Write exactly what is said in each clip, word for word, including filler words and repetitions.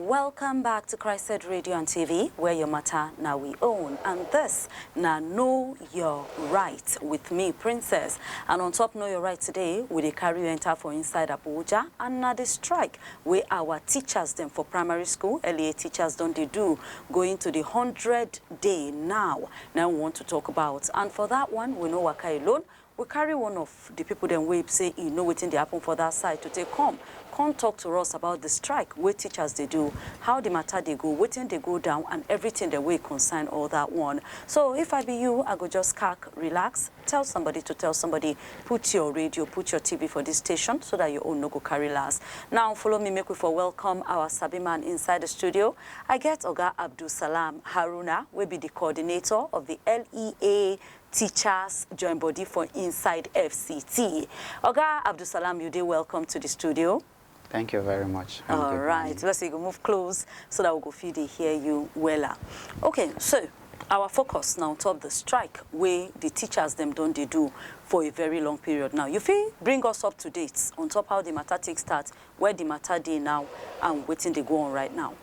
Welcome back to Christed Radio and T V, where your matter now we own. And this now Know Your Right with me, Princess. And on top Know Your Right today, we dey carry you enter for inside Abuja and na the strike where our teachers them for primary school, L E A teachers don't they do, going to the hundred day now. Now we want to talk about. And for that one, we know Waka alone. We carry one of the people dem wey say e know wetin dey happen for that side to take come come talk to us about the strike wey teachers dey do, how the matter dey go, wetin dey go down, and everything dem wey concern all that one. So if I be you, I go just kak, relax, tell somebody to tell somebody, put your radio, put your T V for this station so that your own no go carry last. Now follow me, make we for welcome our sabi man inside the studio. I get Oga Abdul Salam Haruna, wey be the coordinator of the L E A teachers join body for inside F C T. Oga Abdulsalam, you dey welcome to the studio. Thank you very much. And All good right, morning. Let's say you go move close so that we go fit dey hear you wella. Okay, so our focus now on top the strike wey the teachers dem don dey do for a very long period now. You fit bring us up to date on top how the matter take start, where the matter dey now, and wetin dey go on right now.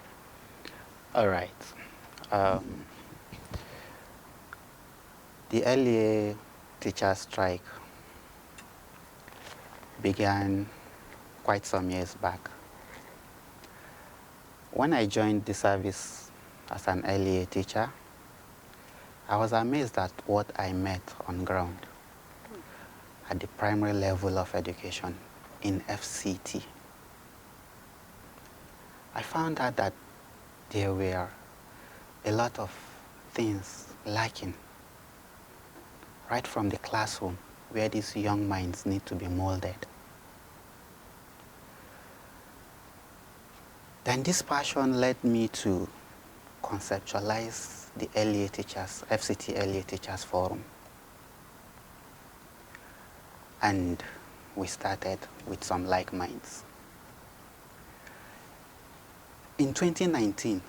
All right. Um, the L E A teacher strike began quite some years back. When I joined the service as an L E A teacher, I was amazed at what I met on ground at the primary level of education in F C T. I found out that there were a lot of things lacking right from the classroom where these young minds need to be molded. Then this passion led me to conceptualize the L E A teachers, F C T L E A teachers forum. And we started with some like minds. In twenty nineteen,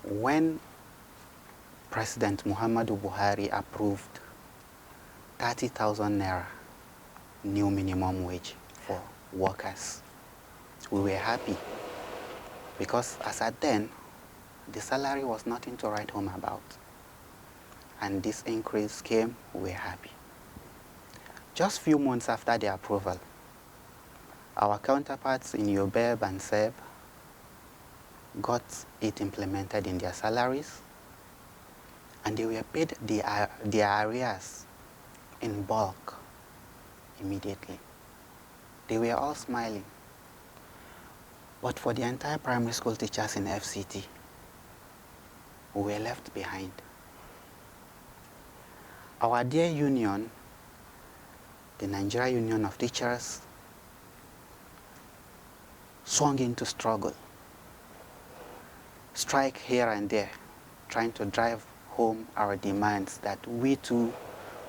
when President Muhammadu Buhari approved thirty thousand naira new minimum wage for workers, we were happy because as at then, the salary was nothing to write home about. And this increase came, we were happy. Just few months after the approval, our counterparts in Yobeb and Seb got it implemented in their salaries, and they were paid the, uh, their arrears in bulk immediately. They were all smiling. But for the entire primary school teachers in F C T, we were left behind. Our dear union, the Nigeria Union of Teachers, swung into struggle, strike here and there, trying to drive home our demands that we too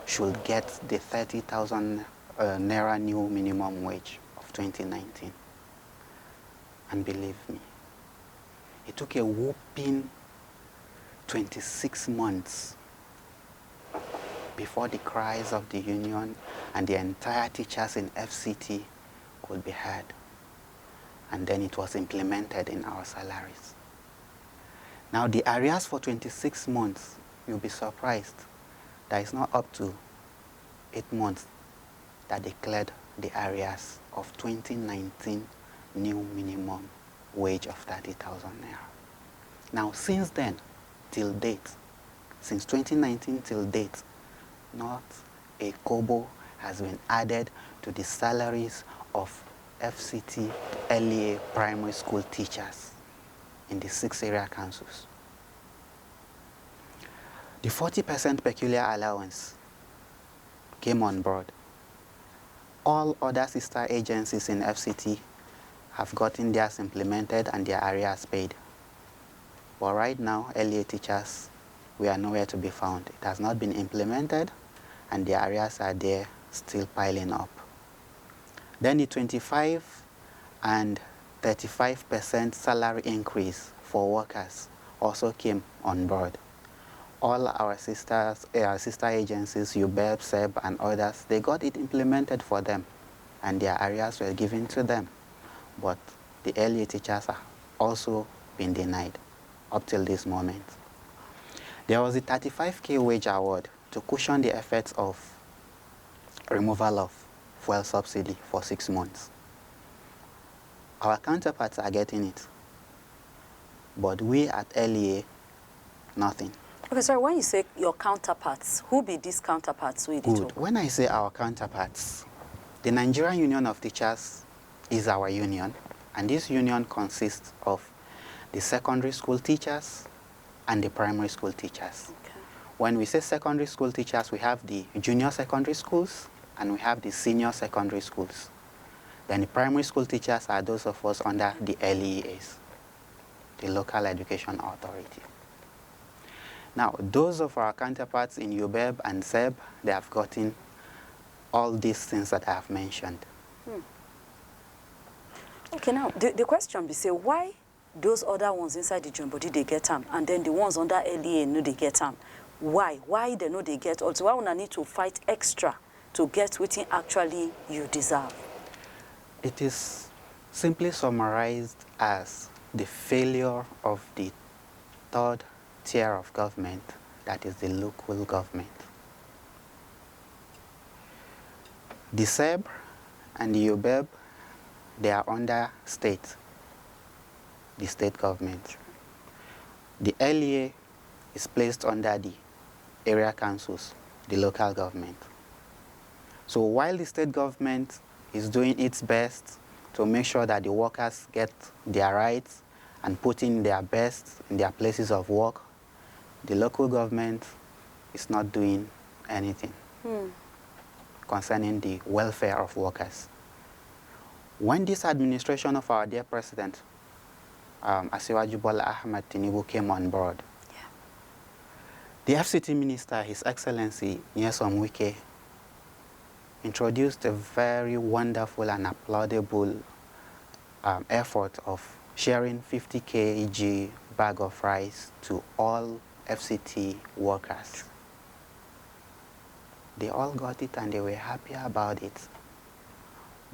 should get the thirty thousand uh, naira new minimum wage of twenty nineteen. And believe me, it took a whooping twenty-six months before the cries of the union and the entire teachers in F C T could be heard. And then it was implemented in our salaries. Now, the arrears for twenty-six months, you'll be surprised that it's not up to eight months that they cleared the arrears of twenty nineteen new minimum wage of thirty thousand naira. Now, since then, till date, since twenty nineteen till date, not a kobo has been added to the salaries of F C T L E A primary school teachers in the six area councils. The forty percent peculiar allowance came on board. All other sister agencies in F C T have gotten theirs implemented and their arrears paid. But right now, L E A teachers, we are nowhere to be found. It has not been implemented, and the arrears are there still piling up. Then the twenty-five and thirty-five percent salary increase for workers also came on board. All our sisters, eh, our sister agencies, UBEP, SEB, and others, they got it implemented for them, and their arrears were given to them. But the L E A teachers are also being denied up till this moment. There was a thirty-five K wage award to cushion the effects of removal of fuel subsidy for six months. Our counterparts are getting it, but we at L E A, nothing. Okay, sorry, when you say your counterparts, who be these counterparts wey you dey Good. Talk? When I say our counterparts, the Nigerian Union of Teachers is our union, and this union consists of the secondary school teachers and the primary school teachers. Okay. When we say secondary school teachers, we have the junior secondary schools and we have the senior secondary schools. Then the primary school teachers are those of us under the L E As, the local education authority. Now, those of our counterparts in UBEB and SEB, they have gotten all these things that I have mentioned. Okay, now the, the question be say, why those other ones inside the joint body dey get am, and then the ones under L E A no dey get am? Why? Why they no dey get all? So why una need to fight extra to get wetin actually you deserve? It is simply summarized as the failure of the third tier of government, that is the local government. The SEB and the UBEB, they are under state, the state government. The L E A is placed under the area councils, the local government. So while the state government is doing its best to make sure that the workers get their rights and put in their best in their places of work, the local government is not doing anything concerning the welfare of workers. When this administration of our dear president, um, Asiwaju Bola Ahmed Tinubu, came on board, the F C T minister, His Excellency Nyesom Wike, introduced a very wonderful and applaudable um, effort of sharing fifty K G bag of rice to all F C T workers. They all got it and they were happy about it.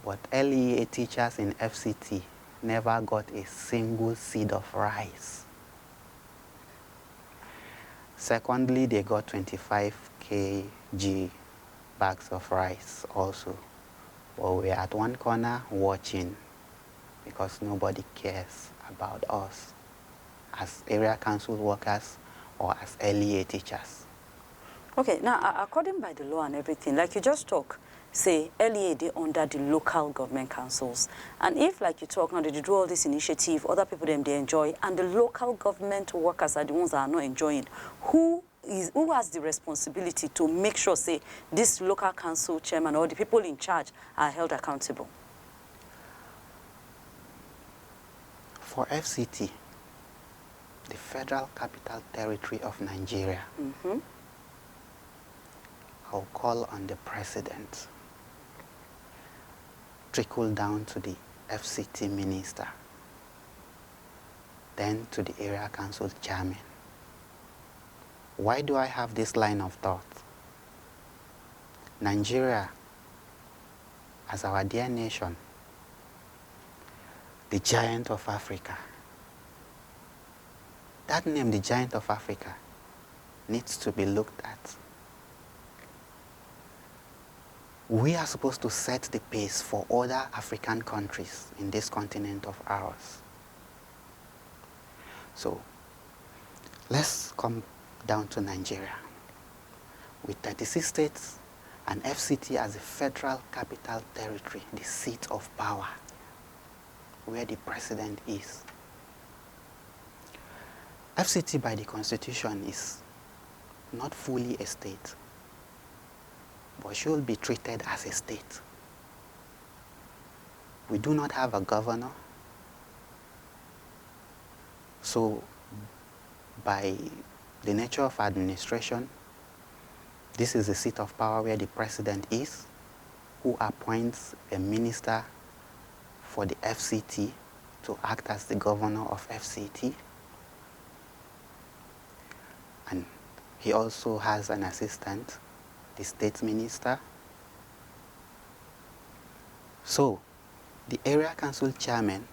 But L E A teachers in F C T never got a single seed of rice. Secondly, they got twenty-five K G bags of rice also. But we're at one corner watching because nobody cares about us as area council workers or as L E A teachers. Okay, now a- according by the law and everything, like you just talk, say L E A dey under the local government councils, and if, like you talk now, they dey do all this initiative, other people dem dey enjoy, and the local government workers are the ones that are not enjoying, who is, who has the responsibility to make sure say this local council chairman or the people in charge are held accountable? For F C T, the Federal Capital Territory of Nigeria, Mm-hmm. I'll call on the president, trickle down to the F C T minister, then to the area council chairman. Why do I have this line of thought? Nigeria, as our dear nation, the giant of Africa. That name, the giant of Africa, needs to be looked at. We are supposed to set the pace for other African countries in this continent of ours. So let's come down to Nigeria. With thirty-six states and F C T as the Federal Capital Territory, the seat of power, where the president is. F C T by the constitution is not fully a state, but should be treated as a state. We do not have a governor, so by the nature of administration, this is the seat of power where the president is, who appoints a minister for the F C T to act as the governor of F C T. And he also has an assistant, the state minister. So the area council chairman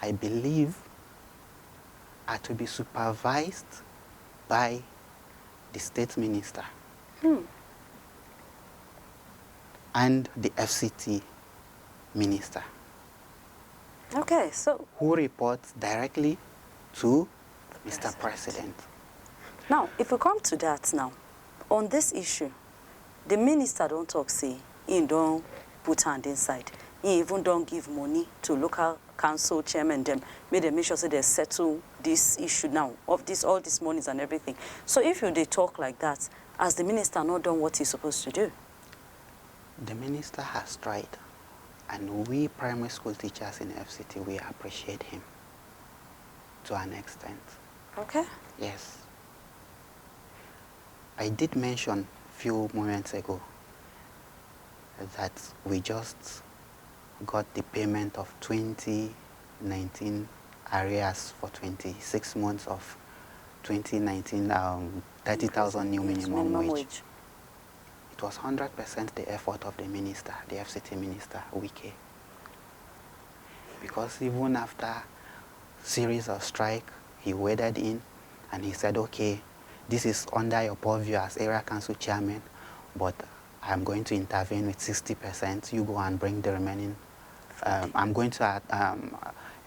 I believe, are to be supervised by the state minister and the F C T minister, Okay, so who reports directly to Mister President. Now, if we come to that now, on this issue, the minister don talk say he don put hand inside. He even don give money to local council chairman dem, make dem make sure say they settle this issue now of this, all these monies and everything. So if you dey talk like that, as the minister not done what he's supposed to do? The minister has tried, and we primary school teachers in F C T, we appreciate him to an extent. Okay. Yes. I did mention few moments ago that we just got the payment of twenty nineteen arrears for twenty-six months of twenty nineteen, um, thirty thousand new minimum, wage. It was hundred percent the effort of the minister, the F C T minister, Wike. Because even after series of strike, he waded in and he said, "Okay, this is under your purview as area council chairman, but I'm going to intervene with sixty percent. You go and bring the remaining, um, I'm going to uh, um,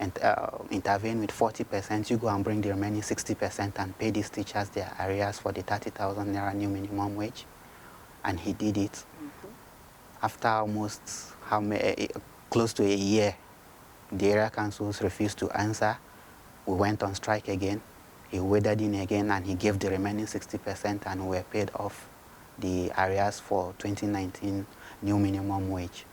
and, uh, intervene with forty percent. You go and bring the remaining sixty percent and pay these teachers their arrears for the thirty thousand naira new minimum wage." And he did it. After almost how many, close to a year, the area councils refused to answer. We went on strike again. He waded in again and he gave the remaining sixty percent, and we were paid off the arrears for twenty nineteen new minimum wage.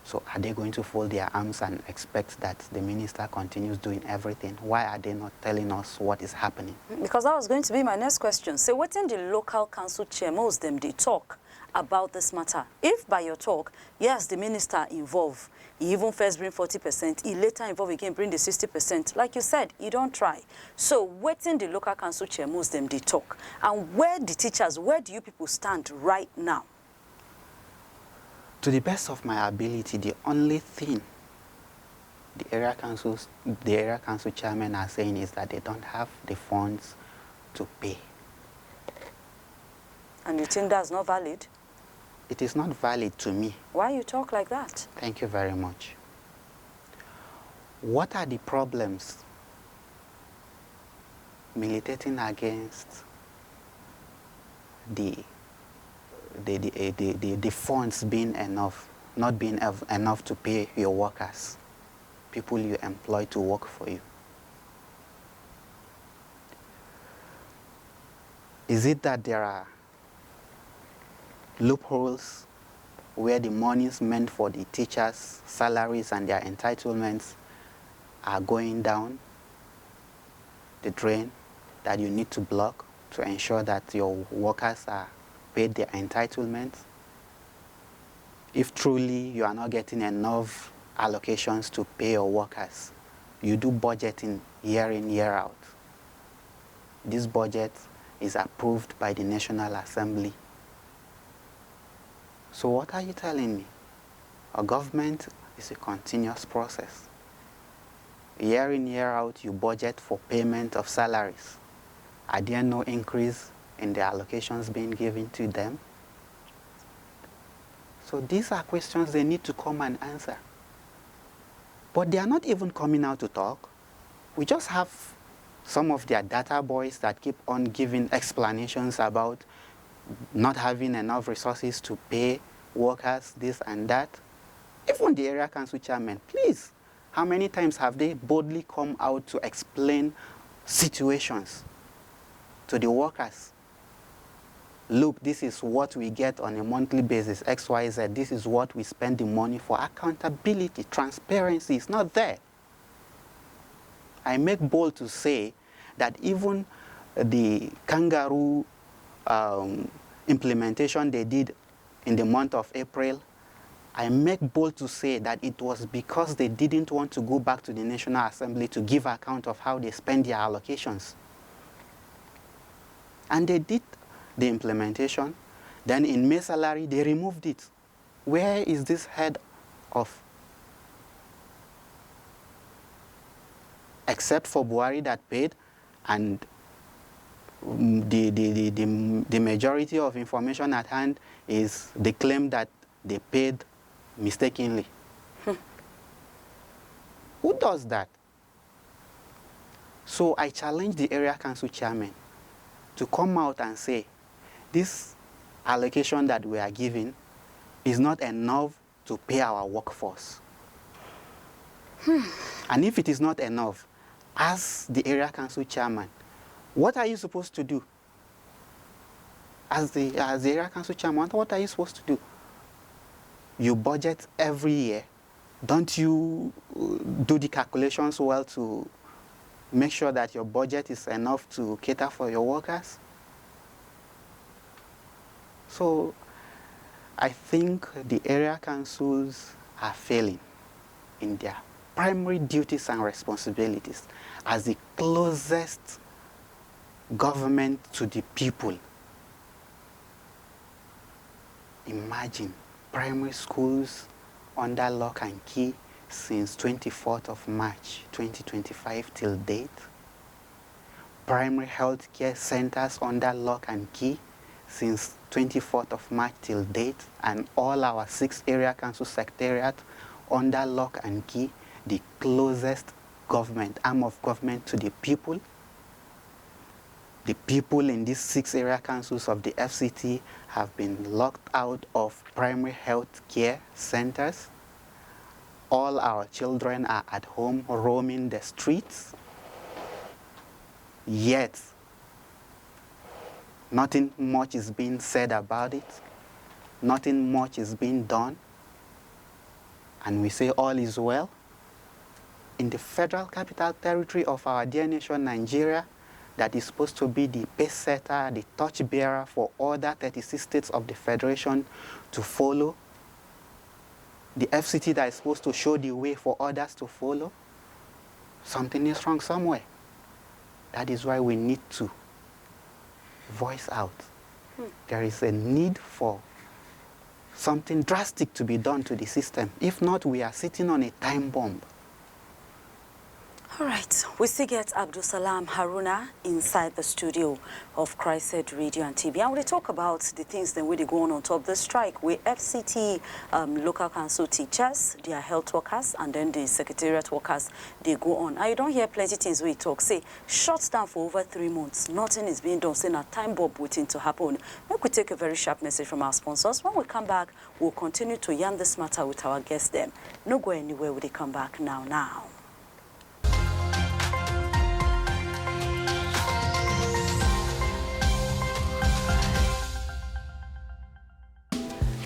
So are they going to fold their arms and expect that the minister continues doing everything? Why are they not telling us what is happening? Because that was going to be my next question. Say, wetin the local council chairmans dem dey talk about this matter? If by your talk, yes, the minister involve, he even first bring forty percent, he later involve again, bring the sixty percent. Like you said, he don try. So wetin the local council chairmans dem dey talk, and where the teachers, where do you people stand right now? To the best of my ability, the only thing the area councils, the area council chairmen are saying is that they don't have the funds to pay. And you think that's not valid? It is not valid to me. Why you talk like that? Thank you very much. What are the problems militating against the the, the, eh, the, the, the funds being enough, not being ev- enough to pay your workers, people you employ to work for you? Is it that there are loopholes where the monies meant for the teachers' salaries and their entitlements are going down the drain that you need to block to ensure that your workers are paid their entitlements? If truly you are not getting enough allocations to pay your workers, you do budgeting year in, year out. This budget is approved by the National Assembly. So what are you telling me? A government is a continuous process. Year in, year out, you budget for payment of salaries. Are there no increase in the allocations being given to them? So these are questions they need to come and answer. But they are not even coming out to talk. We just have some of their data boys that keep on giving explanations about not having enough resources to pay workers, this and that. Even the area council chairman, please, how many times have they boldly come out to explain situations to the workers? "Look, this is what we get on a monthly basis, X Y Z. This is what we spend the money for." Accountability, transparency is not there. I make bold to say that even the kangaroo, um, implementation they did in the month of April, I make bold to say that it was because they didn't want to go back to the National Assembly to give account of how they spend their allocations. And they did the implementation. Then in May salary, they removed it. Where is this head of except for Buhari that paid, and mm, the, the, the, the, the majority of information at hand is the claim that they paid mistakenly. Who does that? So I challenge the area council chairman to come out and say this allocation that we are giving is not enough to pay our workforce. And if it is not enough, as the area council chairman, what are you supposed to do? As the, as the area council chairman, what are you supposed to do? You budget every year. Don't you uh, do the calculations well to make sure that your budget is enough to cater for your workers? So I think the area councils are failing in their primary duties and responsibilities as the closest government to the people. Imagine primary schools under lock and key since twenty-fourth of March twenty twenty-five till date. Primary healthcare centers under lock and key since twenty-fourth of March till date, and all our six area council secretariat under lock and key, the closest government, arm of government to the people. The people in these six area councils of the F C T have been locked out of primary health care centers. All our children are at home roaming the streets. Yet, nothing much is being said about it. Nothing much is being done. And we say all is well. In the Federal Capital Territory of our dear nation, Nigeria, that is supposed to be the pace setter, the torch bearer for other thirty-six states of the Federation to follow, the F C T that is supposed to show the way for others to follow, something is wrong somewhere. That is why we need to voice out. There is a need for something drastic to be done to the system. If not, we are sitting on a time bomb. All right, we still get Abdulsalam Haruna inside the studio of Christ Radio and T V. And we talk about the things that we go on on top of the strike with F C T, um, local council teachers, their health workers, and then the secretariat workers, they go on. And you don't hear plenty things we talk. Say, shut down for over three months. Nothing is being done. Say, na time bomb waiting to happen. Make we take a very sharp message from our sponsors. When we come back, we'll continue to yarn this matter with our guests then. No go anywhere, we dey come back now now.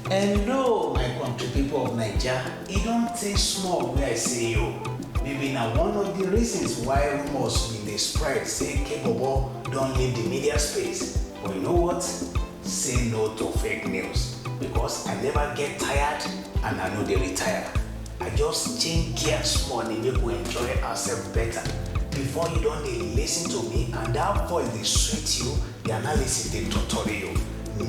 Hello, my country people of Naija. E don tey small wey I see you. Maybe na one of the reasons why rumors bin dey spread say Kebobo don leave the media space. But you know what? Say no to fake news, because I never get tired and I no dey retire. I just change gear small dey make we enjoy ourselves better. Before you don dey listen to me and that voice dey sweet you, the analysis dey totori you.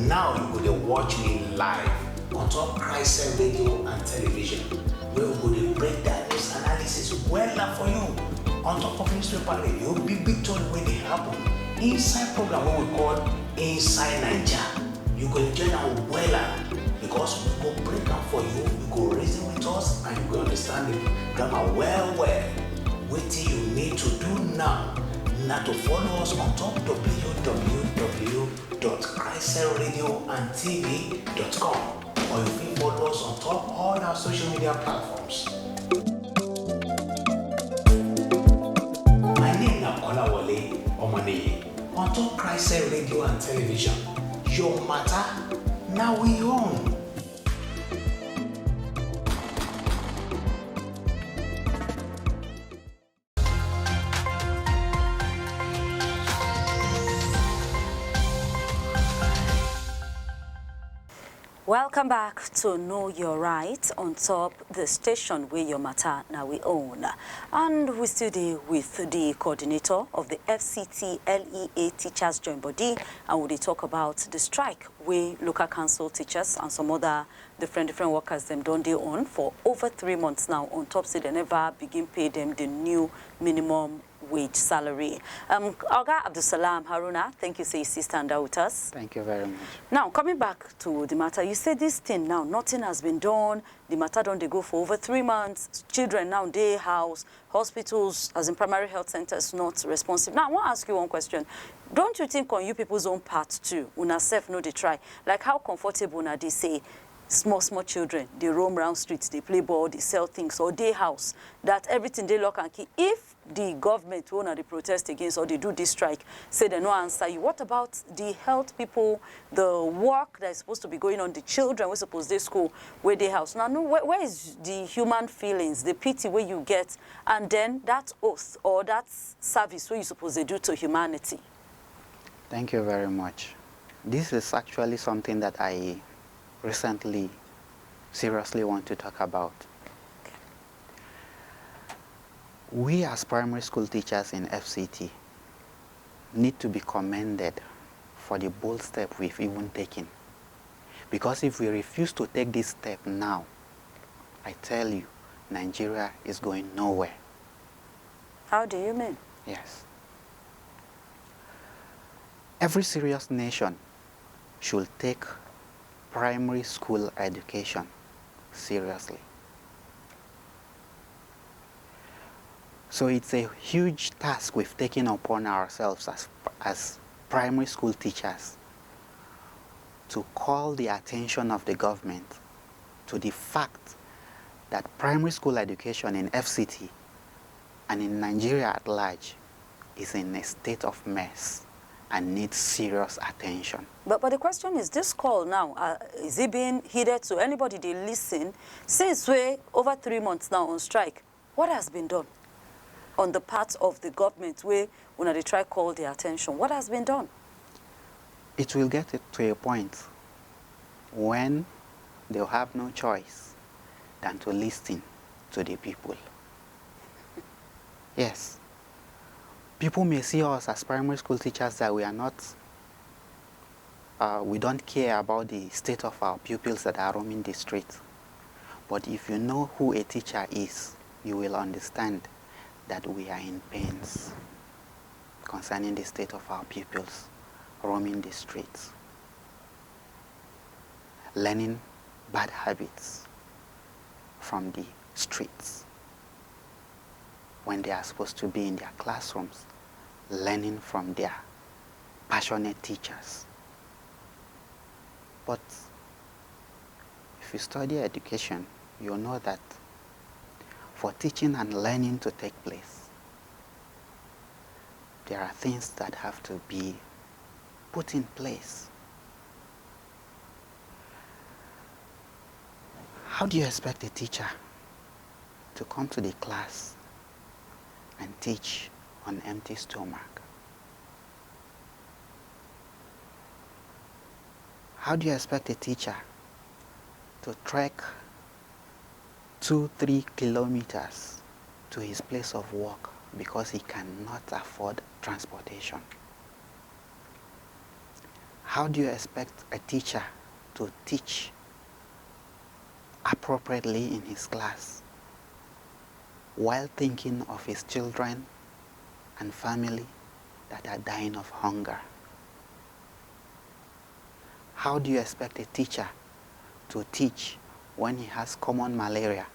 Now you go dey watch me live on top Christ Radio and Television, where we go dey break down news analysis wella for you on top of newspaper review, big big tori wey dey happen inside program wey we call Inside Naija. You go enjoy am wella, because we go break am for you, you go reason with us and you go understand the grammar well well. Wetin you need to do now na to follow us on top www.christcellradioandtv.com, or you fit follow us on top all our social media platforms. My name na Kolawole Omoniyi on top Christ Radio and Television. Your matter na we own. Welcome back to Know Your Right on top the station where your matter now we own. And we still dey with the coordinator of the F C T L E A Teachers Join Body, and we dey talk about the strike where local council teachers and some other different different workers them don dey on for over three months now, on top say they never begin pay them the new minimum wage salary. Um, Oga Abdulsalam Haruna, thank you say you still stand out with us. Thank you very much. Now, coming back to the matter, you say this thing now, nothing has been done. The matter don dey go for over three months. Children now dey house, hospitals, as in primary health centers, not responsive. Now, I wan ask you one question. Don't you think on you people's own part too, una sef no dey try? Like, how comfortable una dey say small, small children dey roam round streets, dey play ball, dey sell things, or dey house, that everything dey lock and key? If the government wey una dey protest against or dey do this strike say dem no answer you, what about the health people, the work that is supposed to be going on, the children wey suppose dey school, wey dey house? Now, no, where, where is the human feelings, the pity wey you get, and then that oath or that service wey you suppose dey do to humanity? Thank you very much. This is actually something that I recently seriously want to talk about. We, as primary school teachers in F C T, need to be commended for the bold step we've even taken. Because if we refuse to take this step now, I tell you, Nigeria is going nowhere. How do you mean? Yes. Every serious nation should take primary school education seriously. So it's a huge task we've taken upon ourselves as, as primary school teachers to call the attention of the government to the fact that primary school education in F C T and in Nigeria at large is in a state of mess and needs serious attention. But, but the question is, this call now, uh, is it being heeded to? Anybody dey listen? Since we over three months now on strike, what has been done on the part of the government wey una dey try call the attention? What has been done? It will get it to a point when they'll have no choice than to listen to the people. Yes. People may see us as primary school teachers that we are not, uh, we don't care about the state of our pupils that are roaming the street. But if you know who a teacher is, you will understand that we are in pains concerning the state of our pupils roaming the streets, learning bad habits from the streets when they are supposed to be in their classrooms learning from their passionate teachers. But if you study education, you know that for teaching and learning to take place, there are things that have to be put in place. How do you expect a teacher to come to the class and teach on empty stomach? How do you expect a teacher to trek two, three kilometers to his place of work because he cannot afford transportation? How do you expect a teacher to teach appropriately in his class while thinking of his children and family that are dying of hunger? How do you expect a teacher to teach when he has common malaria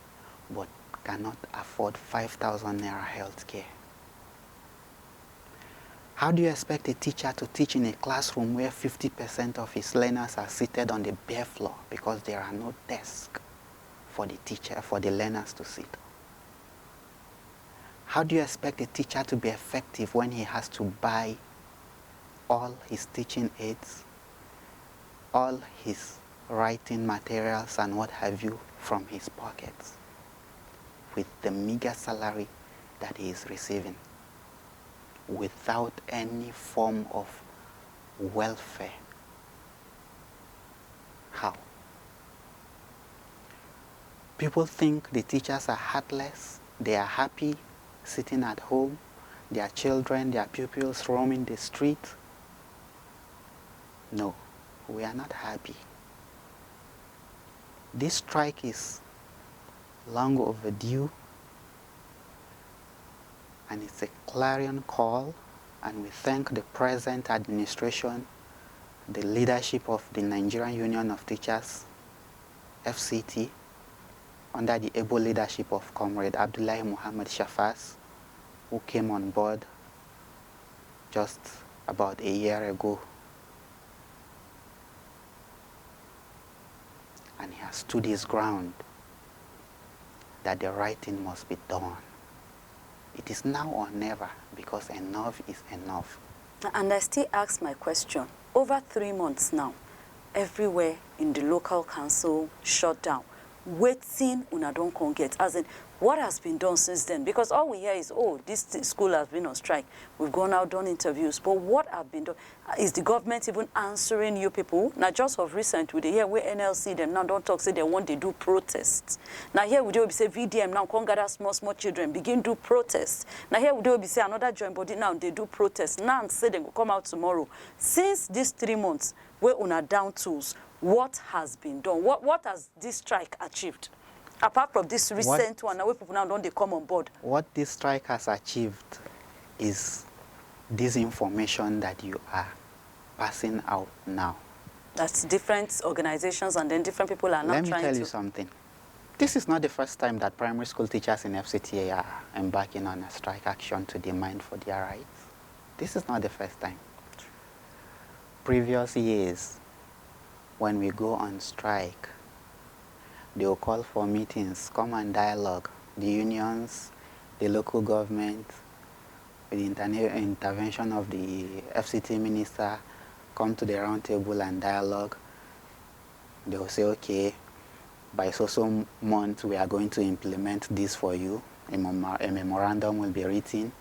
but cannot afford five thousand naira health care? How do you expect a teacher to teach in a classroom where fifty percent of his learners are seated on the bare floor because there are no desks for the teacher, for the learners to sit? How do you expect a teacher to be effective when he has to buy all his teaching aids, all his writing materials and what have you from his pockets with the meager salary that he is receiving, without any form of welfare? How? People think the teachers are heartless, they are happy sitting at home, their children, their pupils roaming the street. No, we are not happy. This strike is long overdue. And it's a clarion call, and we thank the present administration, the leadership of the Nigerian Union of Teachers, F C T, under the able leadership of Comrade Abdullahi Muhammad Shafas, who came on board just about a year ago. And he has stood his ground that the right thing must be done. It is now or never, because enough is enough. And I still ask my question. Over three months now, everywhere in the local council shut down. Wetin una don come get? As in, what has been done since then? Because all we hear is, "Oh, this th- school has been on strike. We've gone out, done interviews." But what have been done? Is the government even answering you people? Now, just of recent, we dey hear where N L C dem now don talk say dem wan dey do protest. Now here we dey be say V D M now come gather small small children, begin do protest. Now here we dey be say another join body now dey do protest. Now say dem go come out tomorrow. Since these three months wey una down tools, what has been done? What, what has this strike achieved? Apart from this recent one, now wey people now don dey come on board. What this strike has achieved is disinformation that you are passing out now. That different organizations and then different people are now Let me trying tell to. You something. This is not the first time that primary school teachers in F C T A are embarking on a strike action to demand for their rights. This is not the first time. Previous years, when we go on strike, they will call for meetings, come and dialogue. The unions, the local government, with the interna- intervention of the F C T minister, come to the round table and dialogue. They will say, "Okay, by so so month, we are going to implement this for you." A, memo- a memorandum will be written,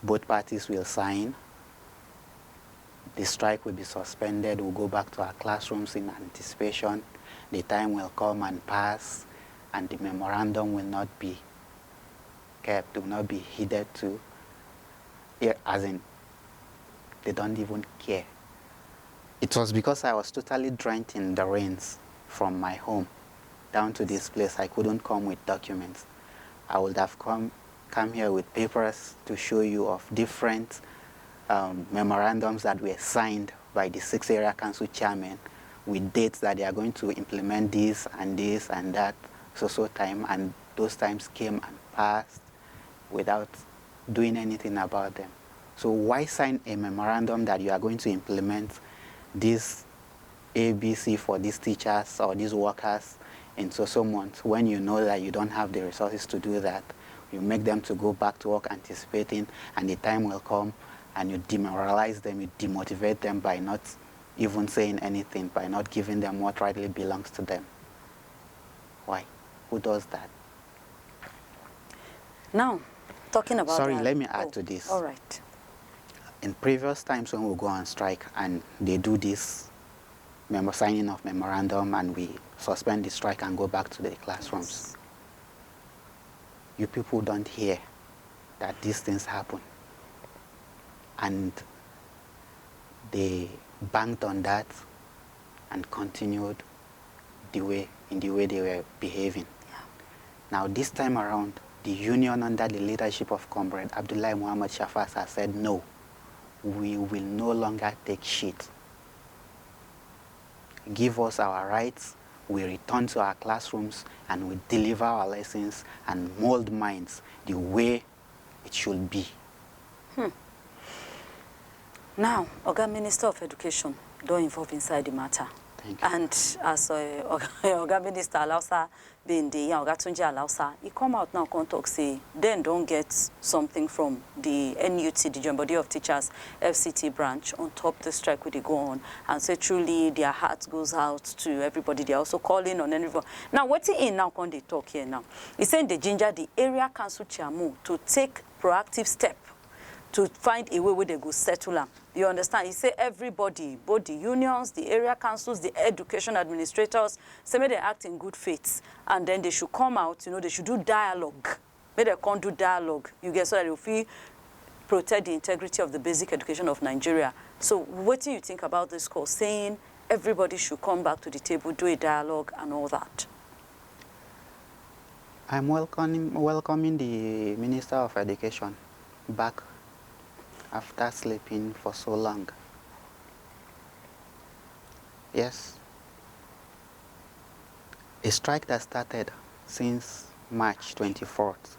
both parties will sign. The strike will be suspended. We'll go back to our classrooms in anticipation. The time will come and pass, and the memorandum will not be kept, will not be heeded to. Yeah, as in, they don't even care. It was because I was totally drenched in the rains from my home down to this place. I couldn't come with documents. I would have come come here with papers to show you of different um, memorandums that were signed by the six area council chairmen with dates that they are going to implement this and this and that so so time, and those times came and passed without doing anything about them. So why sign a memorandum that you are going to implement this A B C for these teachers or these workers in so so months when you know that you don't have the resources to do that? You make them to go back to work anticipating, and the time will come and you demoralize them, you demotivate them by not even saying anything, by not giving them what rightly belongs to them. Why? Who does that? Now, talking about Sorry, that- let me add oh, to this. All right. In previous times when we go on strike and they do this memo- signing of memorandum and we suspend the strike and go back to the classrooms, you people don't hear that these things happen. And they banked on that and continued the way in the way they were behaving. Now this time around, the union under the leadership of Comrade Abdullahi Muhammad Shafas has said, "No, we will no longer take shit. Give us our rights, we return to our classrooms and we deliver our lessons and mold minds the way it should be." Now, Oga Minister of Education don involve inside the matter. Thank you. And as uh, Oga, Oga Minister Alausa bin dey yarn, Oga Tunji Alausa, he come out now come talk say dem don get something from the N U T, the Joint Body of Teachers, F C T branch, on top the strike wey dey go on, and say truly their heart goes out to everybody. They are also calling on everyone. Now, wetin he now come dey talk here now? He say dey ginger the area council chairman to take proactive step to find a way wey dem go settle am. You understand? He say everybody, both the unions, the area councils, the education administrators, say make dem act in good faith, and then they should come out, you know, they should do dialogue. Make dem come do dialogue, you get, so that they fit protect the integrity of the basic education of Nigeria. So wetin you think about this call, saying everybody should come back to the table, do a dialogue and all that? I'm welcoming, welcoming the Minister of Education back after sleeping for so long. Yes. A strike that started since March twenty-fourth.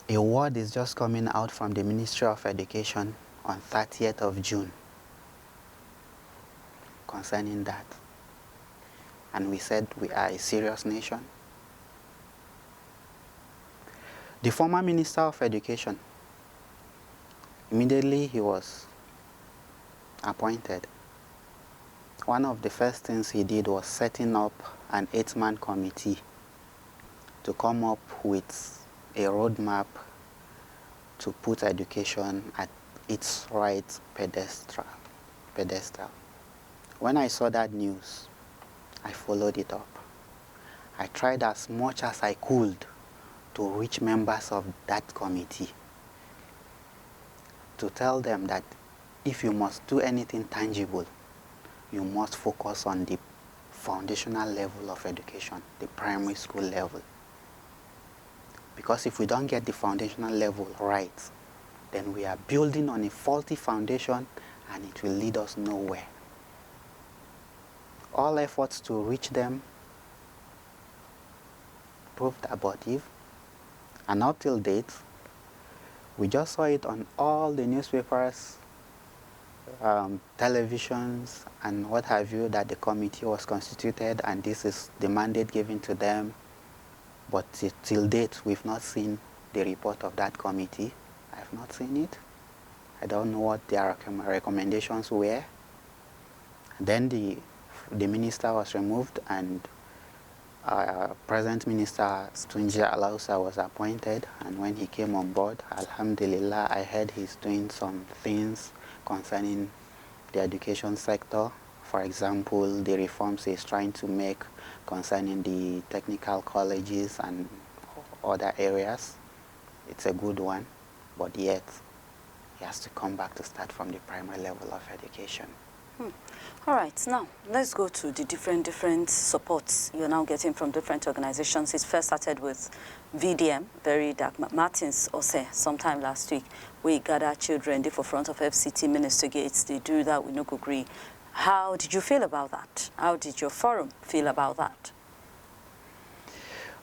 A word is just coming out from the Ministry of Education on thirtieth of June concerning that. And we said we are a serious nation. The former Minister of Education, immediately he was appointed, one of the first things he did was setting up an eight-man committee to come up with a roadmap to put education at its right pedestal. pedestal. When I saw that news, I followed it up. I tried as much as I could to reach members of that committee to tell them that if you must do anything tangible, you must focus on the foundational level of education, the primary school level. Because if we don't get the foundational level right, then we are building on a faulty foundation and it will lead us nowhere. All efforts to reach them proved abortive, and up till date, we just saw it on all the newspapers, um, televisions, and what have you, that the committee was constituted and this is the mandate given to them. But ti-, till date, we've not seen the report of that committee. I've not seen it. I don't know what their recom-, recommendations were. Then the, the minister was removed and uh, present minister Tunji Alausa was appointed, and when he came on board, Alhamdulillah, I heard he's doing some things concerning the education sector. For example, the reforms he's trying to make concerning the technical colleges and other areas. It's a good one, but yet he has to come back to start from the primary level of education. All right, now let's go to the different, different supports you're now getting from different organizations. It first started with V D M, very dark. Ma-, Martins Ose, sometime last week, we gather children, they for front of F C T minister gates, they do that, we no go agree. How did you feel about that? How did your forum feel about that?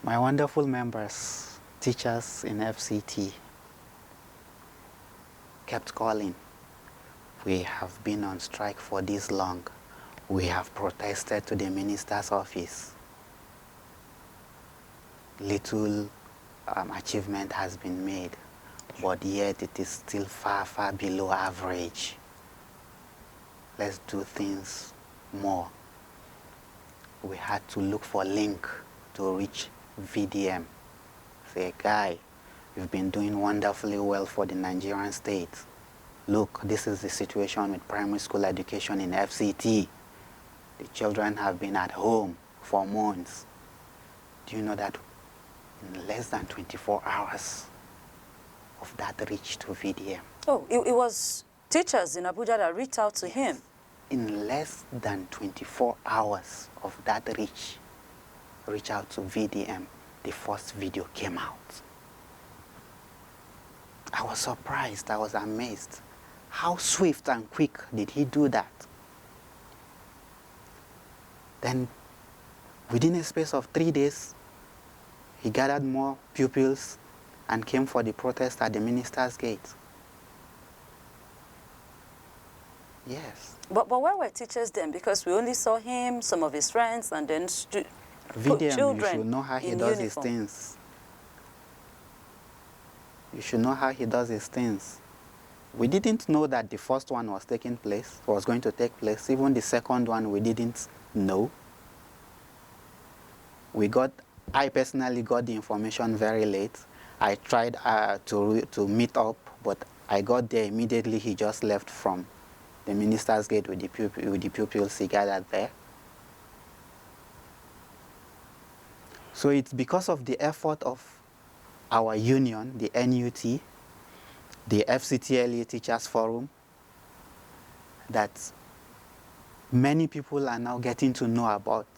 My wonderful members, teachers in F C T, kept calling. We have been on strike for this long. We have protested to the minister's office. Little, um, achievement has been made, but yet it is still far, far below average. Let's do things more. We had to look for link to reach V D M. Say, "Guy, you've been doing wonderfully well for the Nigerian state. Look, this is the situation with primary school education in F C T. The children have been at home for months. Do you know that in less than twenty-four hours of that reach to V D M?" Oh, it, it was teachers in Abuja that reached out to him. In less than twenty-four hours of that reach, reach out to V D M, the first video came out. I was surprised, I was amazed. How swift and quick did he do that? Then, within a space of three days, he gathered more pupils and came for the protest at the minister's gate. Yes. But, but where were teachers then? Because we only saw him, some of his friends, and then stu- V D M, you children should know how he in does his uniform. Things. You should know how he does his things. We didn't know that the first one was taking place, was going to take place. Even the second one, we didn't know. We got, I personally got the information very late. I tried, uh, to re-, to meet up, but I got there immediately. He just left from the minister's gate with the pupil, with the pupils he gathered there. So it's because of the effort of our union, the N U T, the F C T L A Teachers Forum, that many people are now getting to know about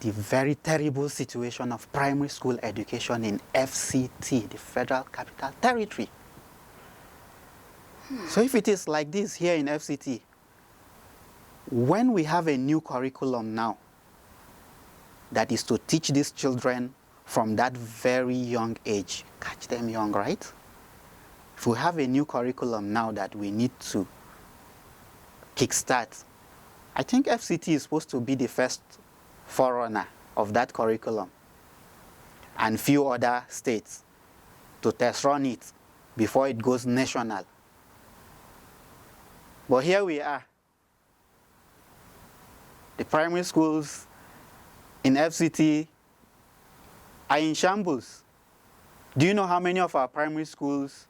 the very terrible situation of primary school education in F C T, the Federal Capital Territory. So if it is like this here in F C T, when we have a new curriculum now that is to teach these children from that very young age, catch them young, right? If we have a new curriculum now that we need to kickstart, I think F C T is supposed to be the first forerunner of that curriculum and few other states to test run it before it goes national. But here we are. The primary schools in F C T are in shambles. Do you know how many of our primary schools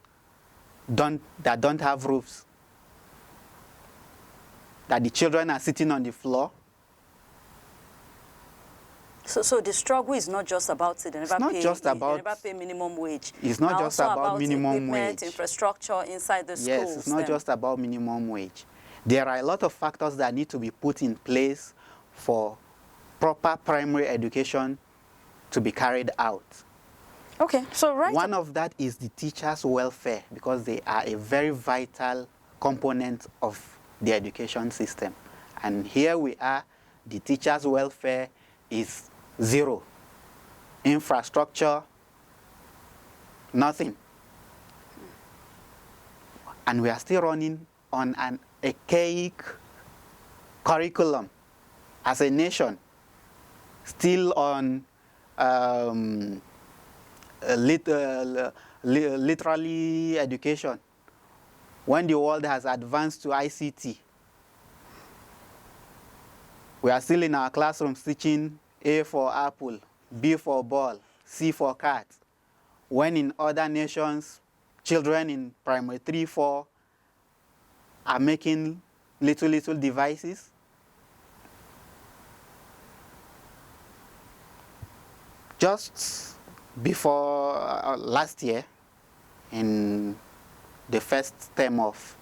don't, that don't have roofs? That the children are sitting on the floor? So, so the struggle is not just about it. They never not pay, just they about never pay minimum wage. It's not Now, just also about minimum equipment, wage. Infrastructure inside the Yes, schools. It's not then. Just about minimum wage. There are a lot of factors that need to be put in place for proper primary education to be carried out. Okay, so right. One of that is the teachers' welfare, because they are a very vital component of the education system. And here we are, the teachers' welfare is zero. Infrastructure, nothing. And we are still running on an archaic curriculum as a nation, still on um, a lit- uh, li- literally education. When the world has advanced to I C T, we are still in our classrooms teaching A for apple, B for ball, C for cat. When in other nations, children in primary three, four are making little, little devices. Just before uh, last year, in the first term of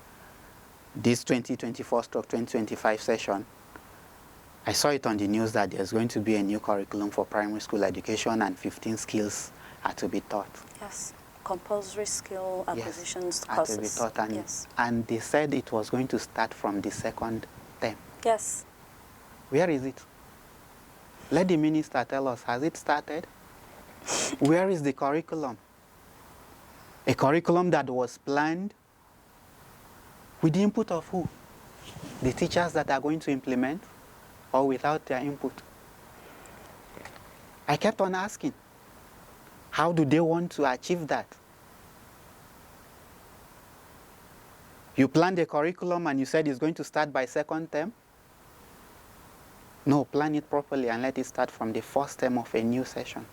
this twenty twenty-four stroke twenty twenty-five session, I saw it on the news that there's going to be a new curriculum for primary school education and fifteen skills are to be taught. Yes, compulsory skill Yes, acquisitions are to be courses. Taught and, Yes. And they said it was going to start from the second term. Yes. Where is it? Let the minister tell us, has it started? Where is the curriculum? A curriculum that was planned with the input of who? The teachers that are going to implement, or without their input? I kept on asking, how do they want to achieve that? You planned a curriculum and you said it's going to start by second term. No, plan it properly and let it start from the first term of a new session,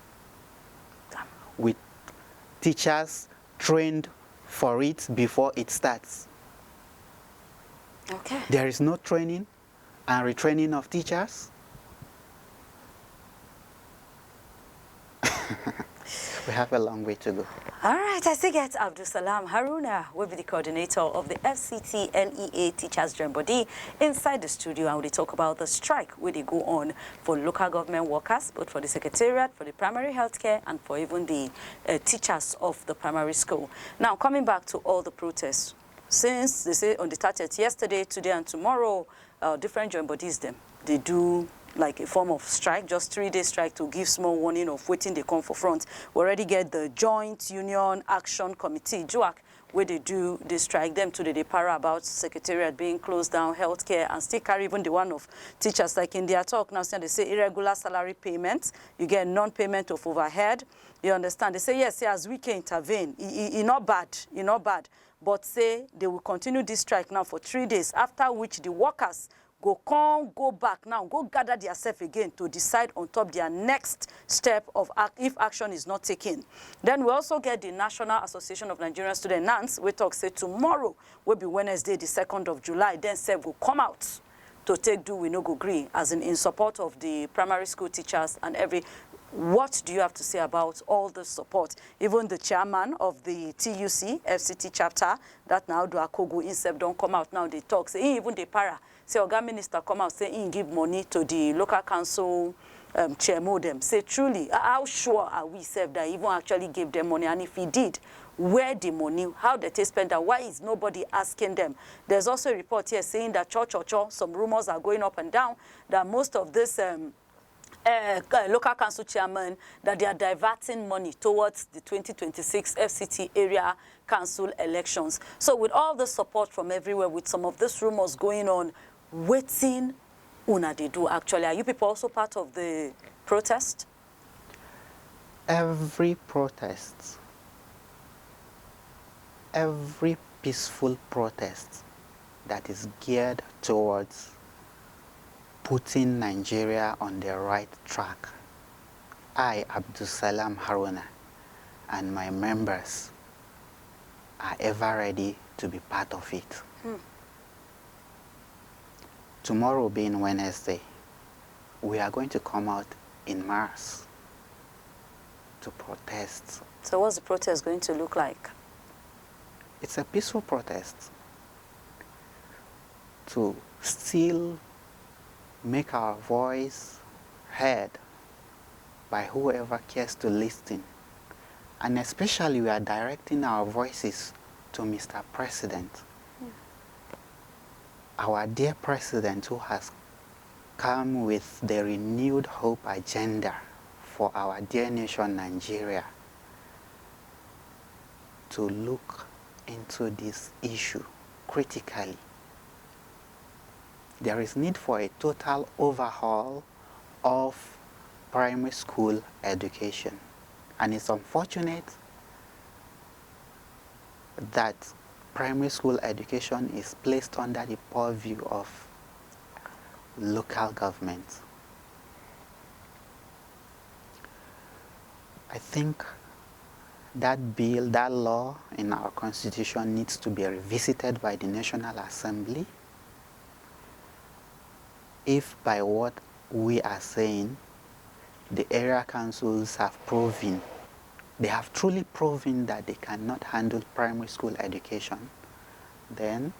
with teachers trained for it before it starts. Okay. There is no training and retraining of teachers. We have a long way to go. All right, I still get Abdulsalam Haruna, will be the coordinator of the F C T L E A Teachers Joint Body, inside the studio, and we talk about the strike where they go on for local government workers, both for the secretariat, for the primary healthcare, and for even the uh, teachers of the primary school. Now, coming back to all the protests, since they say on the thirtieth, yesterday, today, and tomorrow, uh, different joint bodies them they do like a form of strike, just three-day strike to give small warning of waiting they come for front. We already get the Joint Union Action Committee, JUAC, where they do this strike. Them today they para about secretariat being closed down, healthcare, and still carry even the one of teachers. Like in their talk now, say they say irregular salary payment, you get non-payment of overhead. You understand? They say yes, say as we can intervene, it, it, it not bad, it not bad. But say they will continue this strike now for three days, after which the workers go come go back now, go gather themselves again to decide on top their next step of ac- if action is not taken. Then we also get the National Association of Nigerian Students, NANS, we talk say tomorrow will be Wednesday, the second of July. Then self will come out to take do we no go green, as in in support of the primary school teachers and every. What do you have to say about all the support? Even the chairman of the T U C F C T chapter, that now do Akogo himself don't come out now. They talk say he even the para say oga minister come out say he give money to the local council um, Chairmo dem, say truly, h-, how sure are we sef that he even actually gave them money? And if he did, where the money, how they take spend am, why is nobody asking them? There's also a report here saying that cho, cho, cho, some rumors are going up and down that most of this, um, uh, uh, local council chairman, that they are diverting money towards the twenty twenty-six F C T area council elections. So with all the support from everywhere, with some of these rumors going on, wetin una dey do actually? Are you people also part of the protest? Every protest, every peaceful protest that is geared towards putting Nigeria on the right track, I, Abdulsalam Haruna, and my members are ever ready to be part of it. Tomorrow being Wednesday, we are going to come out in mass to protest. So what's the protest going to look like? It's a peaceful protest to still make our voice heard by whoever cares to listen. And especially, we are directing our voices to Mister President, our dear President, who has come with the renewed hope agenda for our dear nation, Nigeria, to look into this issue critically. There is need for a total overhaul of primary school education, and it's unfortunate that primary school education is placed under the purview of local government. I think that bill, that law in our constitution needs to be revisited by the National Assembly. If by what we are saying, the area councils have proven, they have truly proven that they cannot handle primary school education, then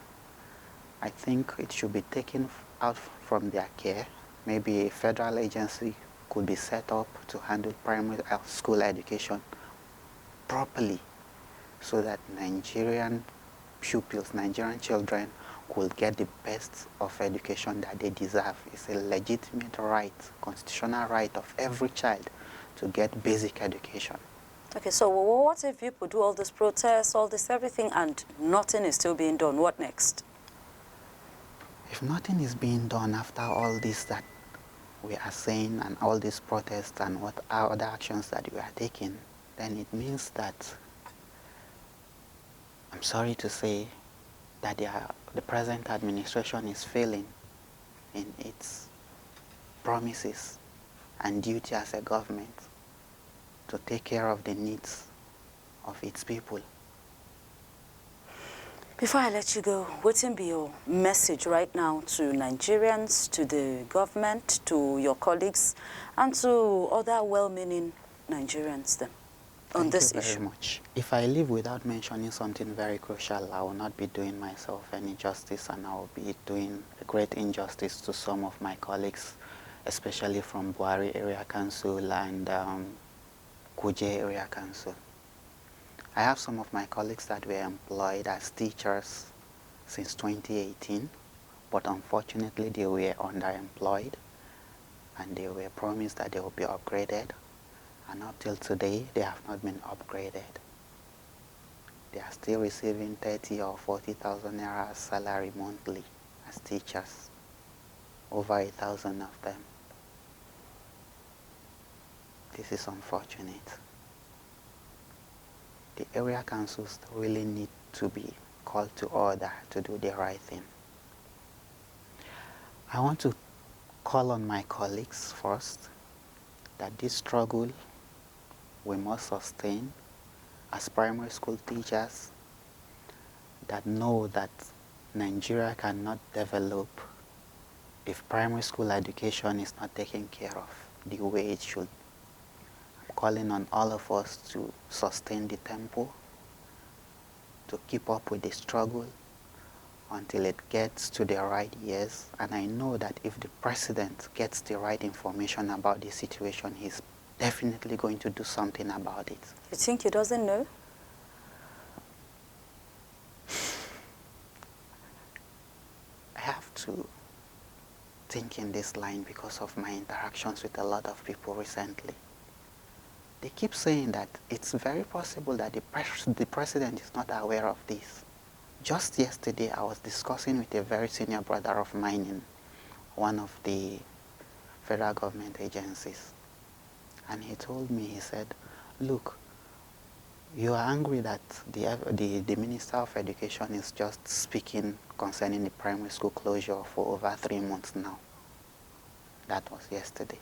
I think it should be taken f-, out f-, from their care. Maybe a federal agency could be set up to handle primary el-, school education properly, so that Nigerian pupils, Nigerian children, could get the best of education that they deserve. It's a legitimate right, constitutional right of every child to get basic education. Okay, so wh-, what if people do all this protests, all this everything, and nothing is still being done? What next? If nothing is being done after all this that we are saying and all these protests and what other actions that we are taking, then it means that, I'm sorry to say, that they are, the present administration is failing in its promises and duty as a government to take care of the needs of its people. Before I let you go, wetin be your message right now to Nigerians, to the government, to your colleagues, and to other well-meaning Nigerians then on Thank this you very issue? Much. If I leave without mentioning something very crucial, I will not be doing myself any justice, and I will be doing a great injustice to some of my colleagues, especially from Buhari Area Council and, um, Kuje Area Council. I have some of my colleagues that were employed as teachers since twenty eighteen, but unfortunately they were underemployed, and they were promised that they will be upgraded, and up till today they have not been upgraded. They are still receiving thirty or forty thousand naira salary monthly as teachers, over a thousand of them. This is unfortunate. The area councils really need to be called to order to do the right thing. I want to call on my colleagues first that this struggle we must sustain as primary school teachers that know that Nigeria cannot develop if primary school education is not taken care of the way it should. I'm calling on all of us to sustain the tempo, to keep up with the struggle, until it gets to the right ears. And I know that if the president gets the right information about the situation, he's definitely going to do something about it. You think he doesn't know? I have to think in this line because of my interactions with a lot of people recently. They keep saying that it's very possible that the, pres- the president is not aware of this. Just yesterday, I was discussing with a very senior brother of mine in one of the federal government agencies. And he told me, he said, "Look, you are angry that the, the, the Minister of Education is just speaking concerning the primary school closure for over three months now." That was yesterday.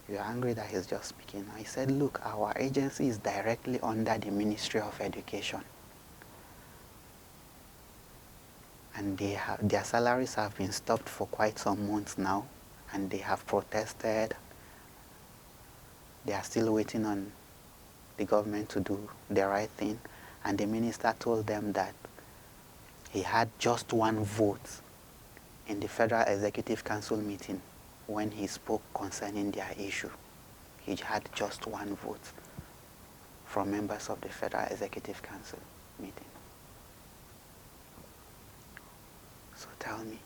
"You are angry that he's just speaking." I said, "Look, our agency is directly under the Ministry of Education. And they have, their salaries have been stopped for quite some months now, and they have protested. They are still waiting on the government to do the right thing." And the minister told them that he had just one vote in the Federal Executive Council meeting when he spoke concerning their issue. He had just one vote from members of the Federal Executive Council meeting. So tell me,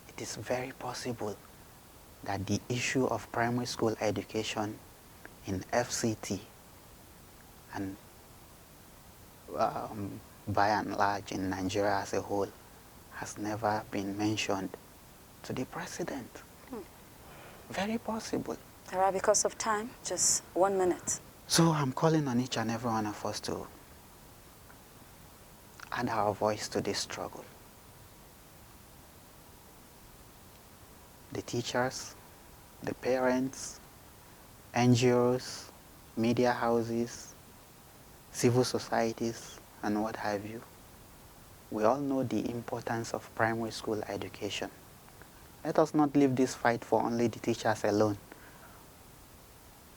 it is very possible that the issue of primary school education in F C T and, um, by and large in Nigeria as a whole has never been mentioned to the president. Very possible. All right, because of time, just one minute. So I'm calling on each and every one of us to add our voice to this struggle. The teachers, the parents, N G Os, media houses, civil societies, and what have you. We all know the importance of primary school education. Let us not leave this fight for only the teachers alone.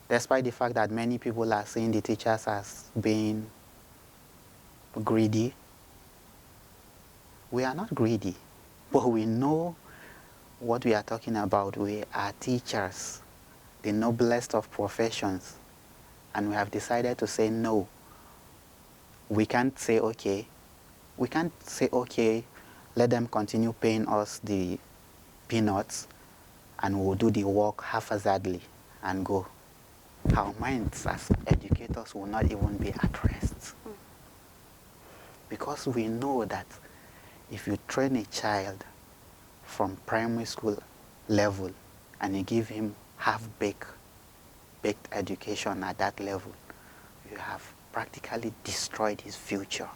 Despite the fact that many people are seeing the teachers as being greedy, we are not greedy, but we know what we are talking about. We are teachers, the noblest of professions, and we have decided to say no. We can't say, "Okay," we can't say, "Okay, let them continue paying us the peanuts and we'll do the work haphazardly and go." Our minds as educators will not even be at rest. Because we know that if you train a child from primary school level and you give him half-baked, baked education at that level, you have practically destroyed his future.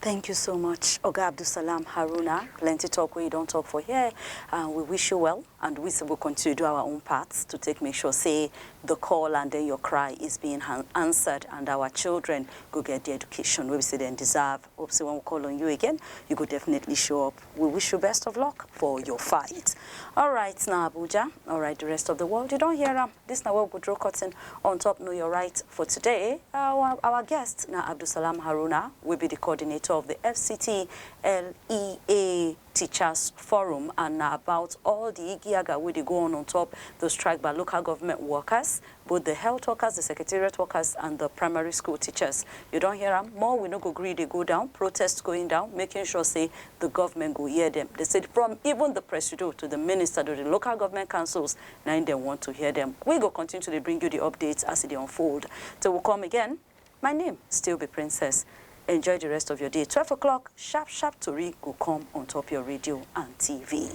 Thank you so much, Oga Abdulsalam Haruna. Plenty talk wey you don talk for here. Uh, we wish you well, and we still go continue do our own parts to take make sure say the call and then your cry is being han- answered, and our children go get the education wey we say dem deserve. Hope say when we call on you again, you go definitely show up. We wish you best of luck for your fight. All right, now Abuja. All right, the rest of the world, you don hear am. This na where we go draw curtain on top Know Your Right for today. Our, our guest na Abdulsalam Haruna, will be the coordinator of the F C T L E A Teachers Forum, and na about all the igiaga wey dey go on on top the strike by local government workers, both the health workers, the secretariat workers, and the primary school teachers. You don hear am? More we no go gree dey go down, protest going down, making sure say the government go hear them. They said from even the presido to the minister to the local government councils, na im dem want to hear them. We go continue to dey bring you the updates as e dey unfold. Till we come again, my name still be Princess. Enjoy the rest of your day. Twelve o'clock, sharp, sharp tori go come on top your radio and T V.